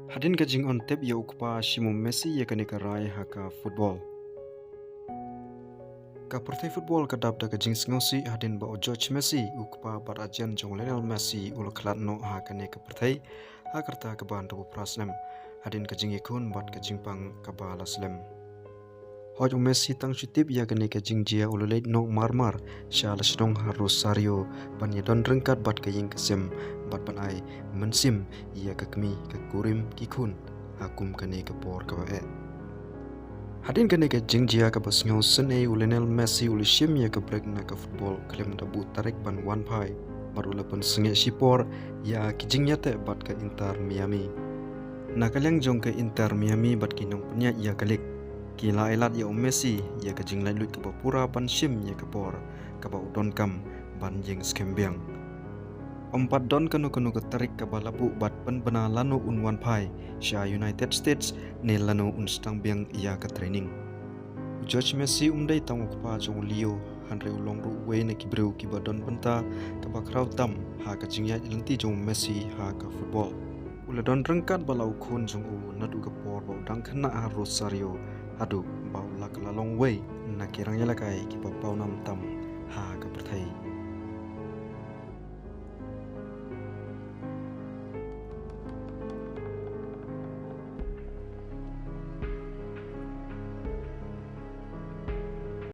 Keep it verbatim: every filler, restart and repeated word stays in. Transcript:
Hadien ka jingpyntip ïa u kpa shim u Messi ïa kane ka rai ha ka football. Ka pyrthei football ka dap da ka jingsngewsih hadien ba u George Messi, u kpa bad ajen jong u Lionel Messi, u la khlad noh ha kane ka pyrthei ha ka rta kaba hynriewphew phra snem, hadien ka jingïakhun bad ka jingpang kaba la slem. Hooid, u Messi tang shu tip ïa kane ka jingjia u la leit noh marmar sha la shnong ha Rosario ban ïadon ryngkat bad ka ïing ka sem bad ban ai mynsiem ïa ka kmie, ka kurim, ki khun ha kum kane ka por kaba eh. Hadien kane ka jingjia kaba sngewsynei, u Lionel Messi u la shim ïa ka break na ka football khlem da buh tarik ban wan phai bad u la pynsangeh shipor ïa ki jingïateh bad ka Inter Miami. Na ka liang jong ka Inter Miami bad ki nongpynïaid ïa ka lig, ki la ai lad ïa u Messi ïa ka jinglaitluid kaba pura ban shim ïa ka por kaba u donkam ban ïeng skhem biang. Ym pat don kano kano ka tarik kaba la buh bad pynbna lano un wan phai sha United States ne lano un sdang biang ïa ka training. U George Messi um dei tang u kpa jong u Leo, hynrei u long ruh uwei na ki briew kiba don bynta kaba khraw tam ha ka jingïaid lynti jong u Messi ha ka football. U la don ryngkat bad la u khun jong u naduh ka por ba u dang khynnah ha Rosario haduh ba u la ka la long uwei na ki rangïalehkai kiba pawnam tam ha ka pyrthei.